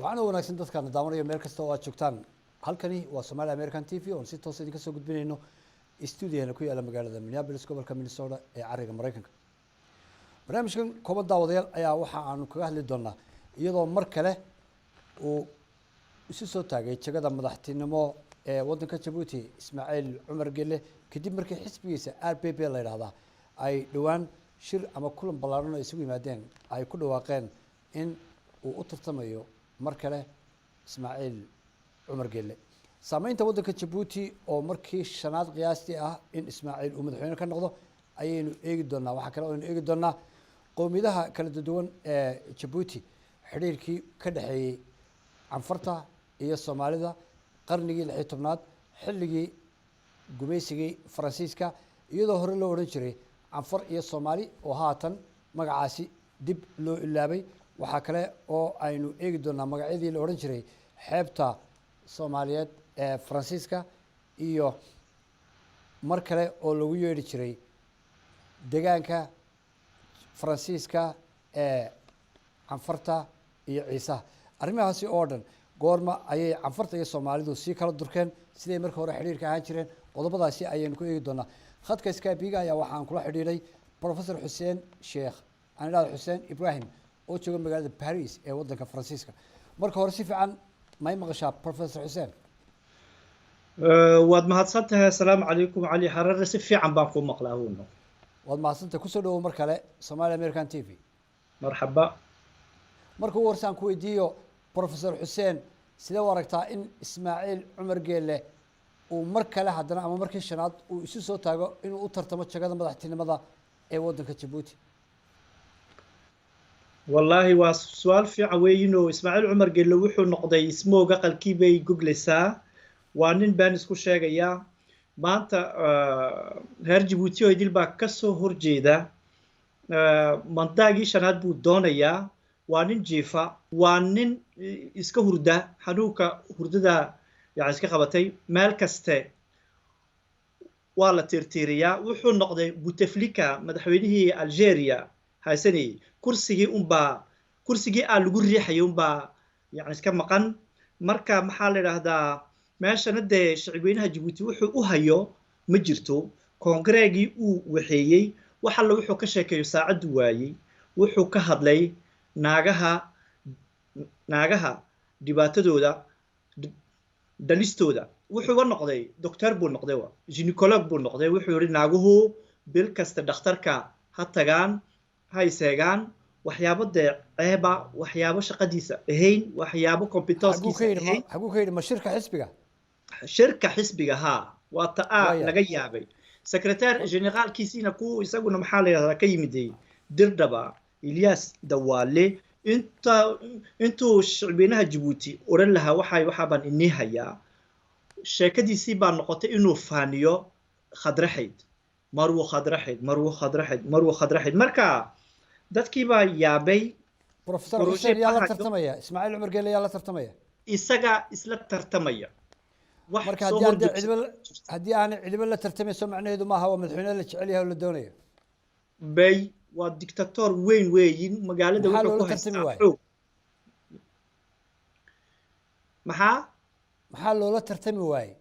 Waxaana wanaagsan dadkaana daawanayo meel kasta oo aad joogtaan. Halkani waa Somali American TV oon si toos idinka soo gudbinayno stuudiyahana ku yaala magaalada Minneapolis, gobolka Minnesota ee cariga Maraykanka. Barnaamijkan kooban, daawadayaal, ayaa waxa aanu kaga hadli doonaa iyadoo mar kale uu isu soo taagay jagada madaxtinimo ee waddanka Jabuuti Ismaaciil Cumar Gelle, kadib markii xisbigiisa RPP la yidhaahdaa ay dhowaan shir ama kulan ballaaran oo isugu yimaadeen ay ku dhawaaqeen in uu u tartamayo mar kale Ismaaciil Cumar Gelle. Saameynta waddanka Jabuuti oo markii shanaad qiyaastii ah in Ismaaciil uu madaxweyne ka noqdo ayaynu eegi doonaa. Waxaa kale oo aynu eegi doonaa qowmiyadaha kala duwan ee Jabuuti, xidhiirkii ka dhexeeyey Canfarta iyo Soomaalida qarnigii 16aad, xilligii gumaysigii Faransiiska, iyadoo hore loo odhan jiray Canfar iyo Soomaali oo haatan magacaasi dib loo ilaabay. Waxaa kale oo aynu eegi doonaa magacyadii la odhan jiray xeebta Soomaaliyeed ee Faransiiska iyo mar kale oo lagu yeedhi jiray degaanka Faransiiska ee Canfarta iyo Ciisaha. Arrimahaasi oo dhan, goorma ayay Canfarta iyo Soomaalidu sii kala durkeen? Siday marka hore xidhiirka ahaan jireen? Qodobadaasi ayaynu ku eegi doonaa. Khadka Skype-ga ayaa waxaan kula xidhiidhay Professor Xuseen Sheekh, aan idhahdo Xuseen Ibrahim, oo jooga magaalada Paris ee waddanka Faransiiska. Marka hore, si fiican may maqashaa, Professor Xuseen? Waad mahadsan tahay. Asalaamu calaykum, Cali Xarare. Si fiican baan kuu maqlaa, huno. Waad mahadsantahay. Kusoo dhawow mar kale Somali American TV. Marxaba. Marka ugu horse aan ku weydiiyo, Professor Xuseen, sidee u aragtaa in Ismaaciil Cumar Geelle uu mar kale haddana ama markii shanaad uu isu soo taago inuu u tartamo jagada madaxtinimada ee waddanka Jabuuti? Wallaahi waa su-aal fiican weeyino. Ismaaciil Cumar Gelle wuxuu noqday ismoog aqalkii bay goglaysaa. Waa nin baan isku sheegayaa. Maanta reer Jabuuti oo idil baa ka soo horjeeda. Mandaagii shanaad buu doonayaa. Waa nin jiifa, waa nin iska hurda, xanuunka hurdada yani iska qabatay. Meel kaste waa la tiirtiiriyaa. Wuxuu noqday Bouteflika, madaxweynihii Algeria haysanayay. Kursigii unbaa, kursigii aa lagu riixayay unbaa yani iska maqan. Marka maxaa la idhaahdaa, meeshana dee shacibweynaha Jabuuti wuxuu u hayo ma jirto. Koongareegii uu waxeeyey, wax alla wuxuu ka sheekeeyo saacaddu waayey. Wuxuu ka hadlay naagaha, naagaha dhibaatadooda, dhalistooda. Wuxuuba noqday doctor buu noqday, wa gynécologue buu noqday. Wuxuu yihi naaguhu bil kasta dhakhtarka ha tagaan, ha iseegaan. Waxyaabo dee ceeba, waxyaabo shaqadiisa ahayn, waxyaabo compétence-kiisa ahayn. Xaguu ka yidhi? Ma shirka xisbiga? Shirka xisbiga, haa. Waa ta a laga yaabay. Secrétaire général-kiisiina ku isaguna maxaa la yidhahdaa ka yimiday Dirdhaba, Ilyas Dawaale. Inta intuu shicbeynaha Jabuuti odhan lahaa waxay waxaa baan inii hayaa, sheekadiisii baa noqotay inuu faaniyo Khadraxayd, marwuu Khadraxayd, marwuu Khadraxayd, marwuu Khadraxayd. Marka dadkii baa yaabay. Professor Xuseen, yaa la tartamaya? Ismaaciil Cumar Geele yaa la tartamaya? Isaga isla tartamaya. Marka haddii aanay cidiba la tartamayso, macnaheedu maaha waa madaxweyne la jecel yahay oo la doonayo. Bay waa dictator weyn weeyin. Magaalada wuxuu ku haystaa xoog. Maxaa Maxaa loola tartami waaye?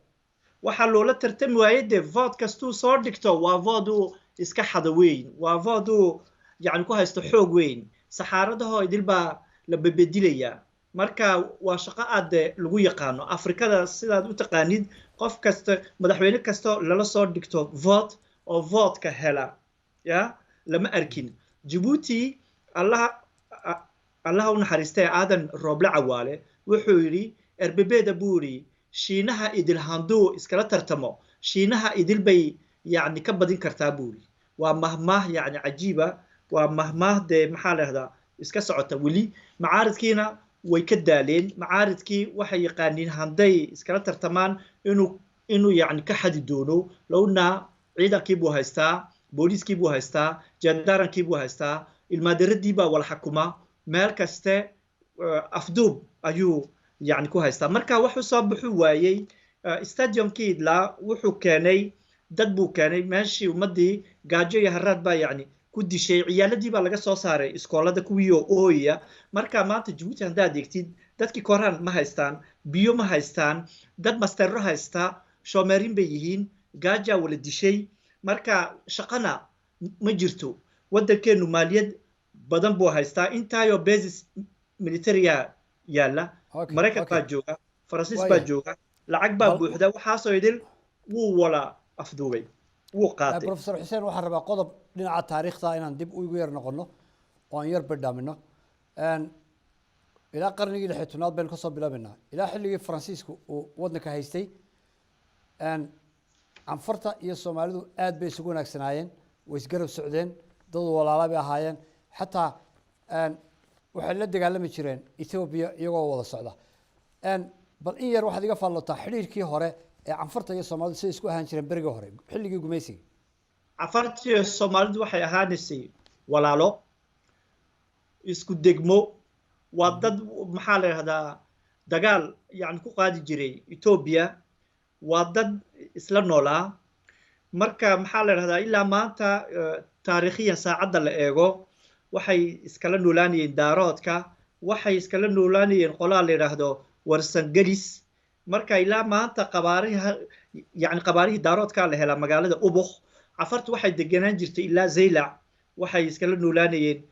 Waxaa loola tartami waayey dee vote kastuu soo dhigto waa vote uu iska xado weyn, waa vote uu yani ku haysto xoog weyn. Saxaaradahoo idil baa la bebedilayaa. Marka waa shaqo aad dee lagu yaqaano Afrikada. Sidaad u taqaanid, qof kasta, madaxweyne kasto lala soo dhigto vote oo vote-ka hela ya lama arkin Jabuuti. Allaha, Allaha u naxariistee, Aadan Rooble Cawaale wuxuu yidhi erbebeda buu yidhi, Shiinaha idil handuu iskala tartamo, Shiinaha idil bay yacni ka badin kartaa, buu yidhi. Waa mahmaah yacni cajiiba, waa mahmaah dee maxaa la dhahdaa iska socota weli. Macaaridkiina way ka daaleen. Macaaridkii waxay yaqaaniin handay iskala tartamaan inuu yacni ka xadi doono. Lowna ciidankii buu haystaa, booliiskii buu haystaa, jandaarankii buu haystaa, ilmaadaradii baa wala xakuma meel kaste. Afduub ayuu yacni ku haystaa. Marka wuxuu soo baxu waayey stadiumkii idlaa. Wuxuu keenay dad buu keenay meeshii. Ummaddii gaajo iyo haraad baa yacni ku dishay. Ciyaaladii baa laga soo saaray iskoolada kuwii oo ooyaya. Marka maanta Jabuuti haddaad eegtid Dadkii koraan ma haystaan, biyo ma haystaan, dad masterro haysta shoomeerin bay yihiin, gaajaa wala dishay. Marka shaqana ma jirto. Waddankeenu maaliyad badan buu haystaa, intaayoo basis militariya yaalla. Maraykan baa jooga, Faransiis baa jooga, lacag baa buuxda, waxaasoo idil wuu wala afduubay, wuu qaatay. Professor Xuseen, waxaan rabaa qodob dhinaca taariikhda inaan dib ugu yar noqono oo aan yar bidhaamino. Ilaa qarnigii 16aad baynu kasoo bilaabaynaa, ilaa xilligii Faransiisku uu waddanka haystay. Canfarta iyo Soomaalidu aad bay isugu wanaagsanaayeen, way isgarab socdeen, dad walaala bay ahaayeen, xataa waxay la dagaalami jireen Ethiopia iyagoo wada socda. Bal in yar waxaad iga faallotaa xidhiirkii hore ee Canfarta iyo Soomaalidu siday isku ahaan jireen berigii hore, xilligii gumaysiga. Cafartiyo Soomaalidu waxay ahaanaysay walaalo, isku degmo. Waa dad, maxaa la yidhahdaa, dagaal yani ku qaadi jiray Etoobiya. Waa dad isla noolaa. Marka, maxaa la yidhahdaa, ilaa maanta taariikhiyan saacadda la eego, waxay iskala noolaanayeen Daaroodka, waxay iskala noolaanayeen qolaa la yidhaahdo Warsangelis. Marka ilaa maanta qabaariha, yani qabaarihii Daaroodkaa la helaa magaalada Ubuk. Cafartu waxay deganaan jirtay ilaa Zaylac. Waxay iskala noolaanayeen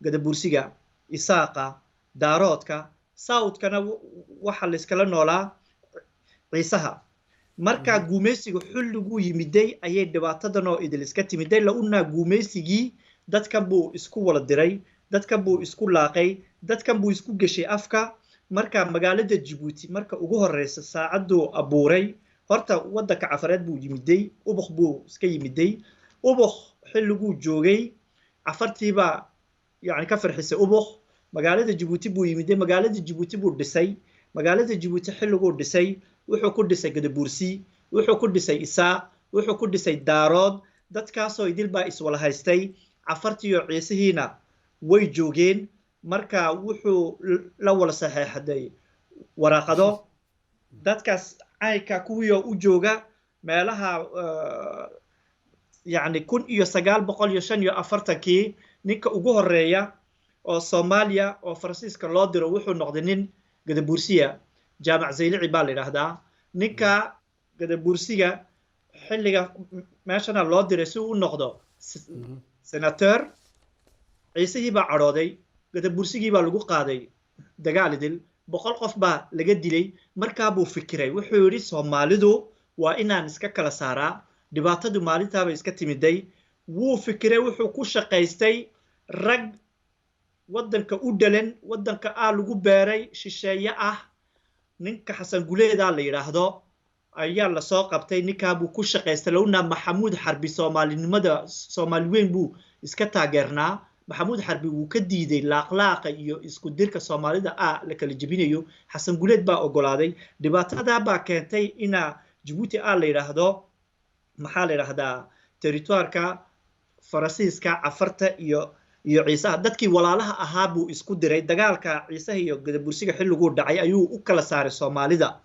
Gadabursiga, Isaaqa, Daaroodka. Southkana waxa la iskala noolaa Ciisaha. Marka gumaysiga xilliguu yimiday ayay dhibaatadan oo idil iska timiday. La-unaa gumaysigii dadkan buu isku wala diray, dadkan buu isku laaqay, dadkan buu isku geshay afka. Marka magaalada Jabuuti marka ugu horeysa saacadduu abuuray, horta waddanka Cafareed buu yimiday, Ubuk buu iska yimiday. Ubuk xilliguu joogay, Cafartiibaa yani ka farxisay Ubuk. Magaalada Jabuuti buu yimiday, magaalada Jabuuti buu dhisay. Magaalada Jabuuti xilliguu dhisay, wuxuu ku dhisay Gadabuursi, wuxuu ku dhisay Isaaq, wuxuu ku dhisay Daarood. Dadkaasoo idil baa iswala haystay. Cafartiiyo Ciisihiina way joogeen. Marka wuxuu la wala saxeexday waraaqado dadkaas caynka kuwiioo u jooga meelaha. Yacni 1945kii ninka ugu horeeya oo Soomaaliya oo Faransiiska loo diro wuxuu noqday nin Gadabuursiya, Jaamac Zaylici baa la yidhaahdaa. Ninka Gadabuursiga xilliga meeshana loo diray si uu u noqdo senateur, Ciisihii baa cadhooday, Gadabuursigii baa lagu qaaday dagaal idil, 100 qof baa laga dilay. Markaa buu fikiray, wuxuu yidhi: "Soomaalidu waa inaan iska kala saaraa." Dhibaatadu maalintaabay iska timiday. Wuu fikiray, wuxuu ku shaqaystay rag waddanka u dhalan, waddanka aa lagu beeray, shisheeye ah. Ninka Xasan Guleedaa la yidhaahdo ayaa lasoo qabtay, ninkaa buu ku shaqaystay. Lowna Maxamuud Xarbi Soomaalinimada, Soomaali weyn buu iska taageernaa. Maxamuud Xarbi wuu ka diiday laaqlaaqa iyo isku dirka Soomaalida a la kala jebinayo. Xasan Guleed baa ogolaaday. Dhibaatadaa baa keentay ina Jabuuti a la yidhaahdo, maxaa la yidhaahdaa, territoireka Faransiiska. Cafarta iyo Ciisaha, dadkii walaalaha ahaa buu isku diray. Dagaalka Ciisaha iyo Gadabursiga xilliguu dhacay ayuu u kala saaray Soomaalida: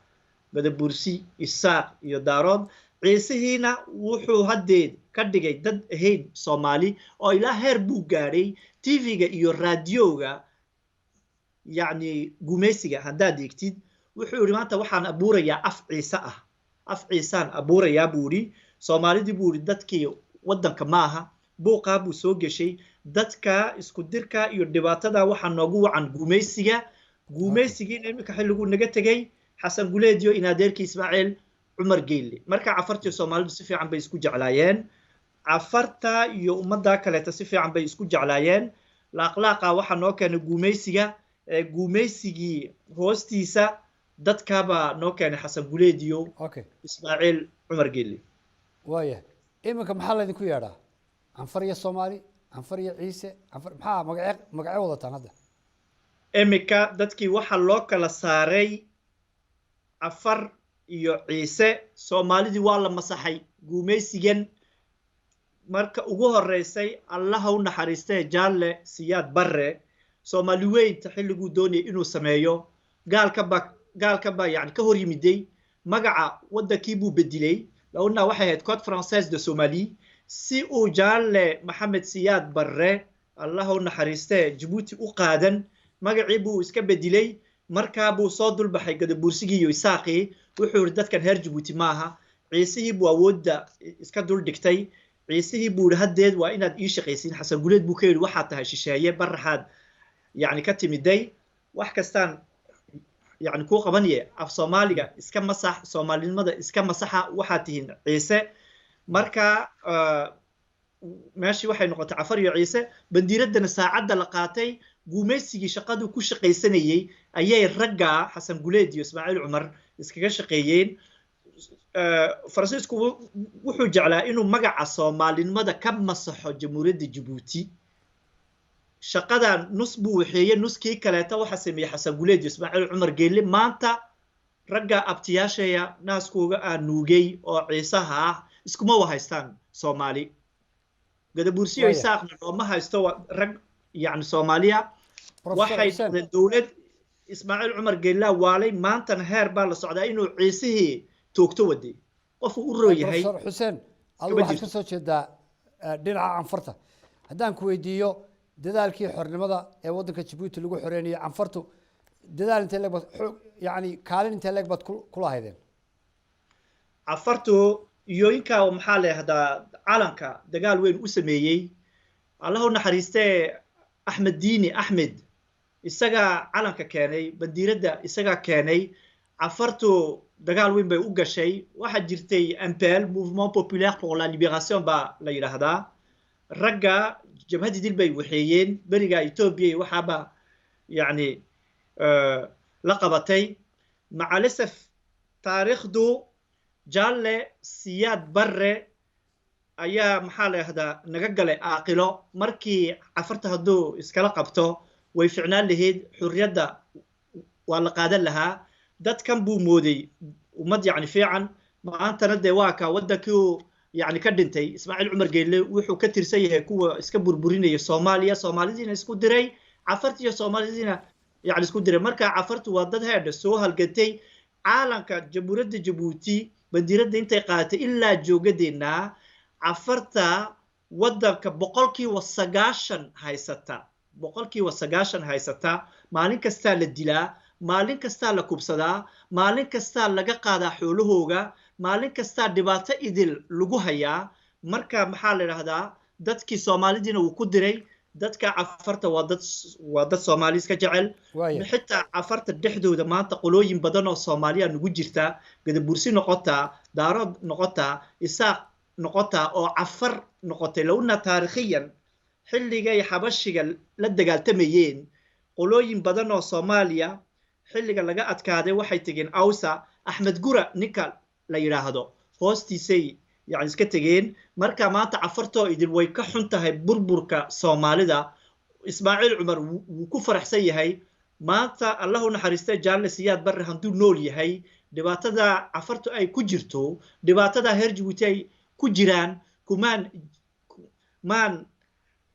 Gadabursi, Isaaq iyo Daarood. Ciisihiina wuxuu haddeed ka dhigay dad ahayn Soomaali, oo ilaa heer buu gaadhay TV-ga iyo raadiyoga, yacni gumaysiga haddaad eegtid, wuxuu yidhi: "Maanta waxaan abuurayaa af Ciise ah, af Ciisaan abuurayaa," buu yidhi. "Soomaalidii," buu yidhi, "dadkii waddanka maaha." Buuqaa buu soo geshay. Dadka isku dirka iyo dhibaatada waxaa noogu wacan gumaysiga. Gumaysigiina iminka xilliguu naga tegey, Xasan Guleed iyo inadeerkii Ismaaciil Cumar Geelle. Marka Cafartiyo Soomaalidu si fiican bay isku jeclaayeen, Cafarta iyo ummadda kaleeta si fiican bay isku jeclaayeen. Laaqlaaqa waxaa noo keenay gumaysiga. Gumaysigii hoostiisa dadkaabaa noo keenay Xasan Guleed iyo Ismaaciil Cumar Geelle. Waaya, iminka maxaa laydinku yeedhaa? Canfar iyo Soomaali, Canfar iyo Ciise, Canfar maxaa magacee wadataan hadda? Iminka dadkii waxaa loo kala saaray Cafar iyo Ciise. Soomaalidii waa la masaxay gumaysigan. Marka ugu horeysay, Allaha u naxariistee, Jaalle Siyaad Barre Soomaali weynta xilliguu doonayay inuu sameeyo, gaalka baa yani ka hor yimiday. Magaca waddankii buu bedilay, launa waxay ahayd Côte Française de Somalie. Si uu Jaalle Maxamed Siyaad Barre, Allaha u naxariistee, Jabuuti u qaadan, magacii buu iska bedilay. Markaa buu soo dulbaxay Gadabuursigii iyo Isaaqii, wuxuu yidhi dadkan reer Jabuuti maaha. Ciisihii buu awoodda iska dul dhigtay. Ciisihii buu yidhi haddeed waa inaad ii shaqaysiin. Xasan Guleed buu ka yidhi waxaad tahay shisheeye, baraxaad yacni ka timiday, wax kastaan yacni kuu qabanaye, af Soomaaliga iska masax, Soomaalinimada iska masaxa, waxaad tihiin Ciise. Marka meeshii waxay noqotay Cafar iyo Ciise. Bandiiraddana saacadda la qaatay, gumaysigii shaqaduu ku shaqaysanayey ayay ragga Xasan Guleed iyo Ismaaciil Cumar iskaga shaqeeyeen. Faransiisku wuxuu jeclaa inuu magaca Soomaalinimada ka masaxo Jamhuuriyadda Jabuuti. Shaqadan nus buu waxeeyey, nuskii kaleeta waxaa sameeyey Xasan Guleed iyo Ismaaciil Cumar Geelle. Maanta ragga abtiyaashaya naaskooga aa nuugay oo Ciisaha ah iskuma wahaystaan Soomaali. Gadabuursiyo Isaaqna looma haysto rag yacni Soomaaliya. Waxay noqdeen dowlad Ismaaciil Cumar Geellaa waalay. Maantana heer baa la socdaa inuu Ciisihii toogto waday qofuu u roo yahay. Professor Xuseen, adigu waxaad ka soo jeedaa dhinaca Canfarta. Haddaan ku weydiiyo dadaalkii xornimada ee waddanka Jabuuti lagu xoreynayay, Canfartu dadaal intee leeg baad xoog, yacni kaalin intee leeg baad kula haydeen? Cafartu iyooyinka maxaa la yidhahdaa calanka dagaal weyn u sameeyey. Allah u naxariistee Axmed Diini Axmed isagaa calanka keenay, bandiiradda isagaa keenay. Cafartu dagaal weyn bay u gashay. Waxaa jirtay MPL, Mouvement Populaire pour la Libération baa la yidhaahdaa. Ragga jabhadii dil bay waxeeyeen beriga Etoobiya, waxaaba yacni la qabatay. Macalasaf taariikhdu Jaalle Siyaad Barre ayaa maxaa la yidhahdaa naga galay aaqilo. Markii Cafarta hadduu iskala qabto way ficnaan lahayd, xurriyadda waa la qaadan lahaa. Dadkan buu mooday ummad yacni fiican. Maantana dee waa ka waddankii yacni ka dhintay. Ismaaciil Cumar Geelle wuxuu ka tirsan yahay kuwa iska burburinaya Soomaaliya, Soomaalidiina isku diray, Cafarti iyo Soomaalidiina yacni isku diray. Marka Cafartu waa dad heedha soo halgantay caalanka Jamhuuriyadda Jabuuti, bandiiradda intay qaadatay ilaa joogadeennaa. Cafarta waddanka 90% haysata, 90% haysata. Maalin kastaa la dilaa, maalin kastaa la kubsadaa, maalin kastaa laga qaadaa xoolahooga, maalin kastaa dhibaato idil lagu hayaa. Marka maxaa la idhahdaa dadkii Soomaalidiina wuu ku diray. Dadka Cafarta waa dad Soomaali iska jecel. Xitaa Cafarta dhexdooda maanta qolooyin badan oo Soomaaliya nugu jirta, Gadabursi noqotaa, Daarood noqotaa, Isaaq noqotaa oo Cafar noqotay. Lowna taarikhiyan xilligay Xabashiga la dagaaltamayeen, qolooyin badan oo Soomaaliya xilliga laga adkaaday waxay tegeen Awsa. Axmed Gura ninka la yidhaahdo hoostiisay yani iska tegeen. Marka maanta Cafartoo idin way ka xun tahay burburka Soomaalida. Ismaaciil Cumar wuu ku faraxsan yahay maanta. Allah u naxariistay Jaalle Siyaad Barre hadduu nool yahay, dhibaatada Cafartu ay ku jirto, dhibaatada heer Jabuuti ay ku jiraan kumaan maan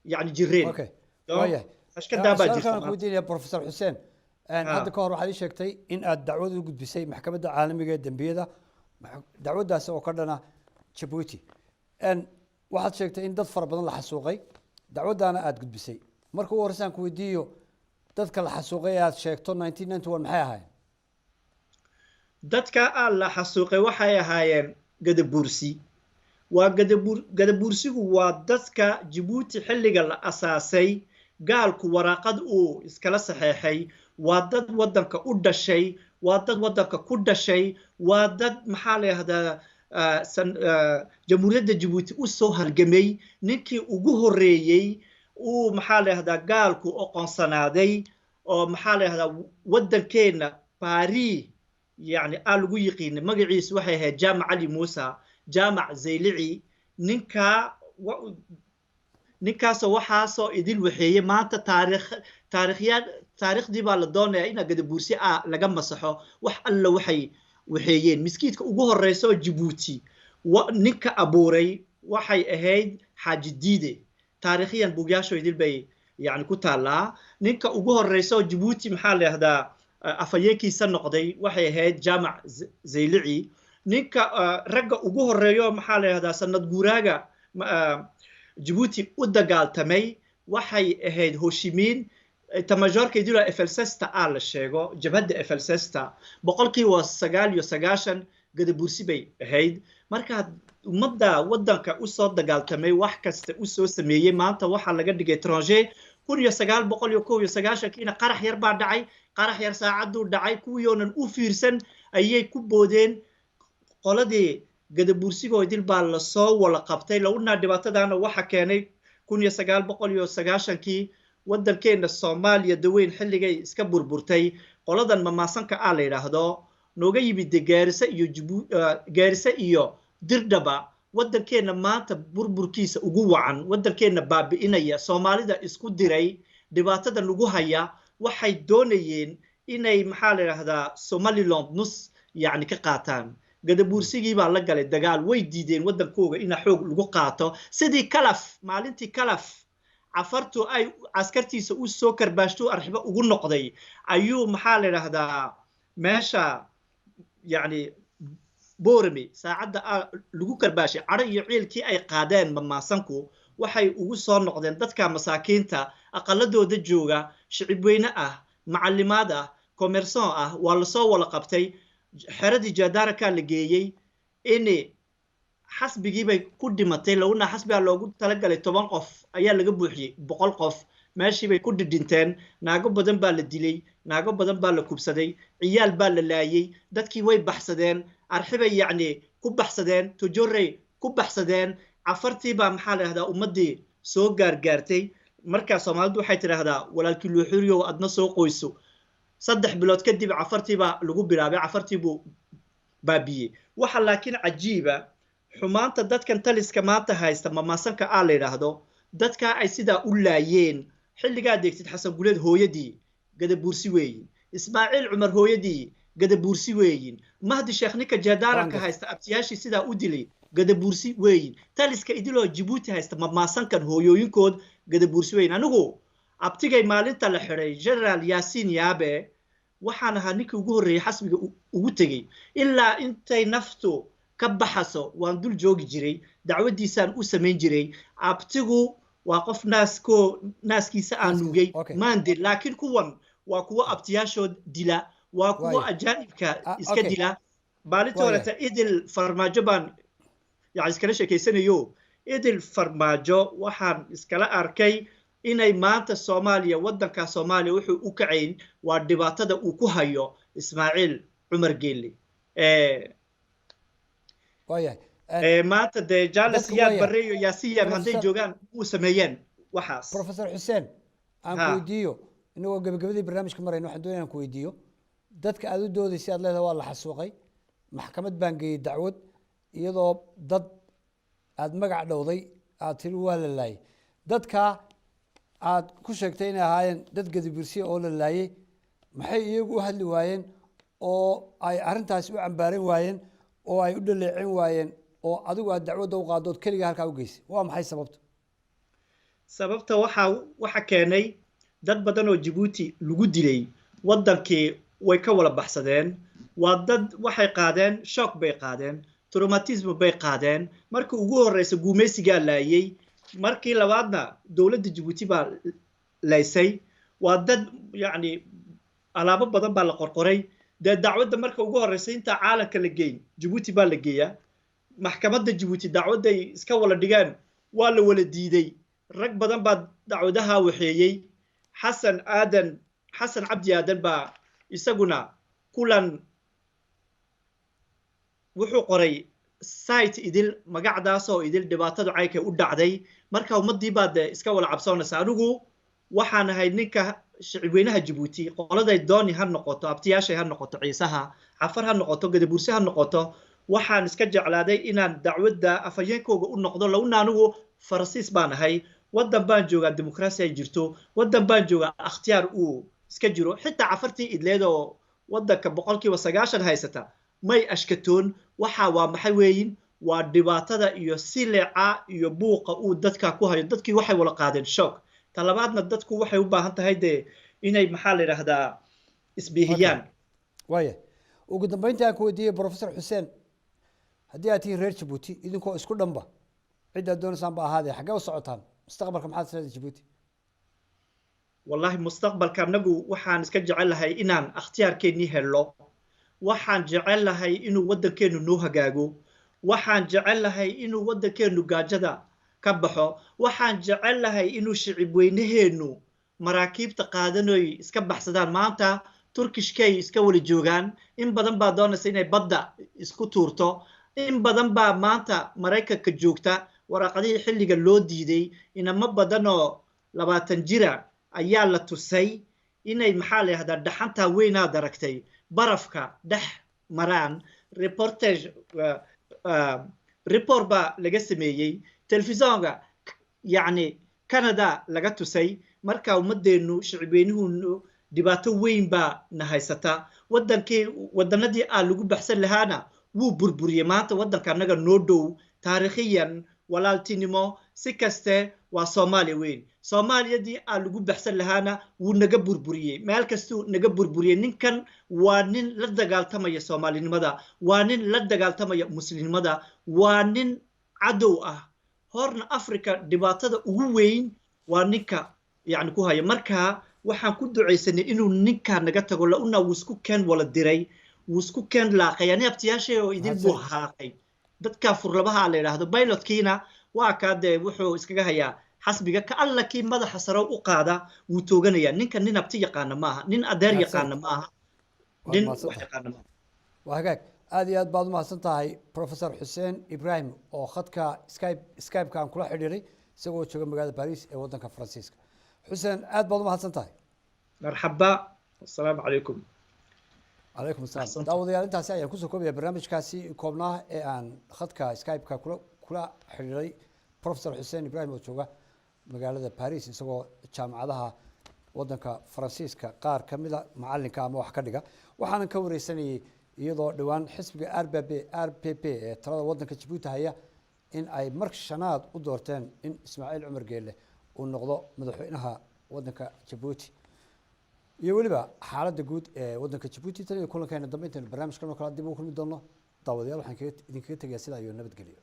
yani jireen. Ashkadaa baa jirta. Ku weydiinaya Professor Xuseen, hadda ka hor waxaad ii sheegtay in aad dacwad u gudbisay Maxkamadda Caalamiga ee Dembiyada, dacwaddaasi oo ka dhana Jabuuti. Waxaad sheegtay in dad fara badan la xasuuqay, dacwaddaana aada gudbisay. Marka ugu horreysaan ku weydiiyo, dadka la xasuuqay ee aad sheegto 1991 maxay ahaayeen? Dadka aan la xasuuqay waxay ahaayeen Gadabuursi. Waa Gadabuursigu waa dadka Jabuuti xilliga la asaasay gaalku waraaqad uu iskala saxeexay. Waa dad waddanka u dhashay, waa dad waddanka ku dhashay, waa dad maxaa la yidhahdaa Jamhuuriyadda Jabuuti u soo halgamay. Ninkii ugu horreeyey uu maxaa la yidhahdaa gaalku oqoonsanaaday oo maxaa la yidhahdaa waddankeenna Paris yacni aa lagu yiqiinay magaciisu waxay ahayd Jaamac Cali Muusa, Jaamac Zaylici. Ninkaa ninkaasoo waxaasoo idin waxeeyey. Maanta taariikh taariikhyaa taariikhdii baa la doonayaa inaa Gadabuursi ah laga masaxo wax alla waxay waxeeyeen. Miskiidka ugu horeysa oo Jabuuti ninka abuuray waxay ahayd Xaaji Diide. Taariikhiyan buugyaasho idil bay yani ku taallaa. Ninka ugu horeysa oo Jabuuti maxaa la yidhahdaa afhayeenkiisa noqday waxay ahayd Jaamac Zaylici. Ninka ragga ugu horeeyo maxaa la yidhahdaa sanad guuraaga Jabuuti u dagaaltamay waxay ahayd Hoshimiin. État-majorka idiloo FLSsta a la sheego, jabhadda FLSsta 99% Gadabuursi bay ahayd. Marka ummadda waddanka usoo dagaaltamay, wax kasta usoo sameeyey, maanta waxaa laga dhigay étranger. 1991-kiina qarax yar baa dhacay, qarax yar saacadduu dhacay, kuwioonan u fiirsan ayay ku boodeen. Qoladii Gadabuursigoo idil baa lasoo wala qabtay. Lowna dhibaatadana waxa keenay 1990-kii waddankeenna Soomaaliya daweyn xilligay iska burburtay, qoladan Mamaasanka ah la yidhaahdo nooga yimid Gaarise iyo Gaarise iyo Dirdhaba, waddankeenna maanta burburkiisa ugu wacan, waddankeenna baabi'inaya, Soomaalida isku diray, dhibaatada lagu haya, waxay doonayeen inay, maxaa la yidhaahdaa, Somaliland nus yacni ka qaataan. Gadabuursigii baa la galay dagaal, way diideen waddankooga ina xoog lagu qaato. Sidii Kalaf, maalintii Kalaf Cafartu ay askartiisa u soo karbaashto arxibo ugu noqday, ayuu, maxaa la yidhaahdaa, meesha yacni Borame saacadda lagu karbaashay, cadho iyo ciilkii ay qaadeen Mamaasanku waxay ugu soo noqdeen dadka masaakiinta aqaladooda jooga, shicibweyne ah, macalimaad ah, commerçant ah. Waa lasoo wala qabtay, xeradii Jaadaarakaa la geeyey, in xasbigii bay ku dhimatay. Lowna xasbigaa loogu talagalay 10 qof ayaa laga buuxiyey 100 qof, meeshii bay ku dhidhinteen. Naago badan baa la dilay, naago badan baa la kubsaday, ciyaal baa la laayey. Dadkii way baxsadeen, arxibay yacni ku baxsadeen, Tojorey ku baxsadeen. Cafartii baa, maxaa la yidhahdaa, ummaddii soo gaargaartay. Markaa Soomaalidu waxay tidhaahdaa, "Walaalkii luuxuriyow, adna soo qoyso." 3 bilood kadib Cafartii baa lagu bilaabay, Cafartii buu baabiyey. Waxa laakiin cajiiba xumaanta dadkan taliska maanta haysta, Mamaasanka aa la yidhaahdo, dadkaa ay sidaa u laayeen xilligaa deegtid. Xasan Guleed hooyadii Gadabuursi weeyin, Ismaaciil Cumar hooyadii Gadabuursi weeyin, Mahdi Sheekh ninka jeedaaranka haysta abtiyaashii sidaa u dilay Gadabuursi weeyin, taliska idiloo Jabuuti haysta Mamaasankan hooyooyinkood Gadabuursi weeyin. Anigu abtigay maalinta la xidhay, Generaal Yaasiin Yaabe, waxaan ahaa ninkii ugu horreeyey xasbiga ugu tegey. Ilaa intay naftu ka baxaso waan dul joogi jiray, dacwaddiisaan u samayn jiray. Abtigu waa qof naaskoo naaskiisa aan nuugay maan dil, laakiin kuwan waa kuwo abtiyaashood dila, waa kuwo ajaanibka iska dila. Maalintii horeta Idil Farmaajo baan yani iskala sheekaysanayo. Idil Farmaajo waxaan iskala arkay inay maanta Soomaaliya, waddanka Soomaaliya wuxuu u kacayn waa dhibaatada uu ku hayo Ismaaciil Cumar Geelle. Maanta dee Jaale Siyaad Barre iyo Yaasiin hadday joogaan uu sameeyeen waxaas. Professor Xuseen, aan ku weydiiyo, inagoo gabagabadii barnaamijka marayno, waxaan doonaya aan ku weydiiyo: dadka aad u doodaysay, aad leedahay waa la xasuuqay, maxkamad baan geeyey dacwad, iyadoo dad aad magac dhowday aad tiri waa la laayay, dadka aad ku sheegtay inay ahaayeen dad Gadabursiya oo la laayay, maxay iyagu u hadli waayeen oo ay arrintaasi u cambaaran waayeen oo ay u dhaleecin waayeen oo adigu aad dacwadda u qaaddood keliga halkaa u geysay? Waa maxay sababta? Sababta waxa keenay, dad badan oo Jabuuti lagu dilay waddankii way ka wala baxsadeen. Waa dad waxay qaadeen shock bay qaadeen, traumatisme bay qaadeen. Markii ugu horreysa guumaysigaa laayay, markii labaadna dowladda Jabuuti baa laysay. Waa dad yacni alaabo badan baa la qorqoray. Dee dacwadda marka ugu horreysa intaa caalamka la geyn Jabuuti baa la geeyaa. Maxkamadda Jabuuti dacwadday iska wala dhigeen waa la wala diiday. Rag badan baa dacwadaha waxeeyey. Xasan Aadan, Xasan Cabdi Aadan baa isaguna kulan wuxuu qoray site idil magacdaasoo idil dhibaatadu caykay u dhacday. Marka ummaddii baa dee iska wala cabsoonaysa. Anigu waxaan ahay ninka shicibweynaha Jabuuti, qoladay dooni ha noqoto, abtiyaashay ha noqoto, Ciisaha, Cafar ha noqoto, Gadabuurse ha noqoto, waxaan iska jeclaaday inaan dacwadda afhayeenkooga u noqdo. Lowna anigu Faransiis baan ahay, waddan baan joogaa dimuqraasi ay jirto, waddan baan joogaa akhtiyaar uu iska jiro. Xitaa Cafartii idleed oo waddanka 90% haysata may ashkatoon. Waxa waa maxay weeyin? Waa dhibaatada iyo sileca iyo buuqa uu dadka ku hayo. Dadkii waxay wala qaadeen shock. Talabaadna dadku waxay u baahan tahay dee inay, maxaa la yidhaahdaa, isbiihiyaan. Waaya, ugu dambeyntii aan ku weydiiyey, Professor Xuseen, haddii aad tihiin reer Jabuuti idinkoo isku dhanba, ciddaad doonaysaan ba ahaadee, xaggee u socotaan mustaqbalka? Maxaad isleedahay Jabuuti? Wallahi mustaqbalka annagu waxaan iska jecelahay inaan akhtiyaarkeennii helo. Waxaan jecelahay inuu waddankeennu noo hagaago. Waxaan jecelahay inuu waddankeennu gaajada ka baxo. Waxaan jecelahay inuu shicib weynaheennu maraakiibta qaadanoy iska baxsadaan. Maanta Turkishkay iska wala joogaan. In badan baa doonaysa inay badda isku tuurto. In badan baa maanta Maraykanka joogta, waraaqadihii xilliga loo diiday. Inamo badanoo 20 jira ayaa la tusay inay, maxaa la yidhahdaa, dhaxantaa weynaad aragtay, barafka dhex maraan. Reportage, report baa laga sameeyey telefisonka, yacni Canada laga tusay. Marka ummadeennu, shicibweynuhu, dhibaato weyn baa na haysata. Waddankii, waddanadii aa lagu baxsan lahaana wuu burburiyey. Maanta waddanka annaga noo dhow taariikhiyan, walaaltinimo, si kaste, waa Soomaaliya weyn. Soomaaliyadii aa lagu baxsan lahaana wuu naga burburiyey, meel kastuu naga burburiyey. Ninkan waa nin la dagaaltamaya soomaalinimada, waa nin la dagaaltamaya muslimnimada, waa nin cadow ah. Horna Africa dhibaatada ugu weyn waa ninka yani ku haya. Marka waxaan ku ducaysanay inuu ninkaa naga tago, launa wuu isku keen wala diray, wuu isku keen laaqay. Ani abtiyaashay oo idin buu haaqay. Dadka furlabaha la yidhaahdo pilotkiina waa kaa dee wuxuu iskaga hayaa xasbiga ka alla kii madaxa sare u qaada wuu tooganayaa. Ninka nin abti yaqaana maaha, nin adeer yaqaana maaha, nin wax yaqaana maaha. Waa hagaag, aad iyo aad baad umahadsan tahay, Professor Xuseen Ibrahim, oo khadka Skype-ka aan kula xidhiiray isagoo jooga magaalada Paris ee waddanka Faransiiska. Xuseen, aad baad umahadsan tahay. Marxaba, asalaamu calaykum. Calaykum asalaam. Daawadayaal, intaasi ayaan kusoo koobaya barnaamijkaasi koobnaa ee aan khadka Skype-ka kula xidhiiray Professor Xuseen Ibrahim oo jooga magaalada Paris, isagoo jaamacadaha waddanka Faransiiska qaar ka mida macalinka ama wax ka dhiga. Waxaanan ka wareysanayay iyadoo dhowaan xisbiga RPP ee talada waddanka Jabuuti haya in ay mar shanaad u doorteen in Ismaaciil Cumar Geelle uu noqdo madaxweynaha waddanka Jabuuti, iyo weliba xaaladda guud ee waddanka Jabuuti. Tan iyo kulankeena dambe, intaynu barnaamijkan oo kale dib ugu kulmi doono, daawadayaal, waxaan idinkaga tegayaa sidaa iyo nabadgelyo.